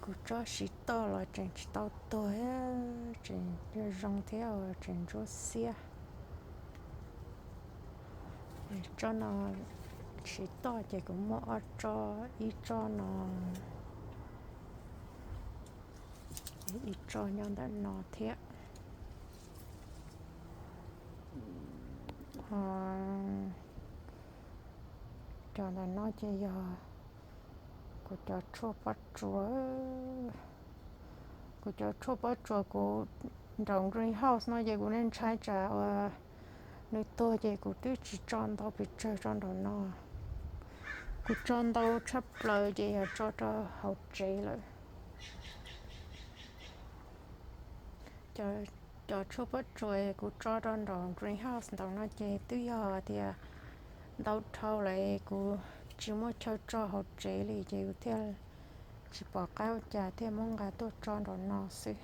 Kuv tsob siv toj los tseem tsis tau tuag, tseem zoo thiab, tseem ntsuab xiab. Tsob no siv toj ces kuv muaj ob tsob, ib tsob no, ib tsob nyob ntawm no thiab. Cov ntawm no ces yog kuv cov tshuaj pob tsuas. Kuv cov tshuaj pob tsuas kuv nraum greenhouse no ces kuv niaj ntshai tsam uas nws tuag ces kuv twb tsis tso ntau pes tsawg tso nraum no. Kuv tso ntau tshaj plaws ces yog tso rau hauv tsev lawm. Cov tshuaj pob tsuas kuv tso rau nraum greenhouse nraum no ces twb yog tias ntau dhau lawm, kuv tsis muaj chaw tso hauv tsev li ces kuv thiaj tsis pom qab ua cas thiaj muab nqa tuaj tso nraum no xwb.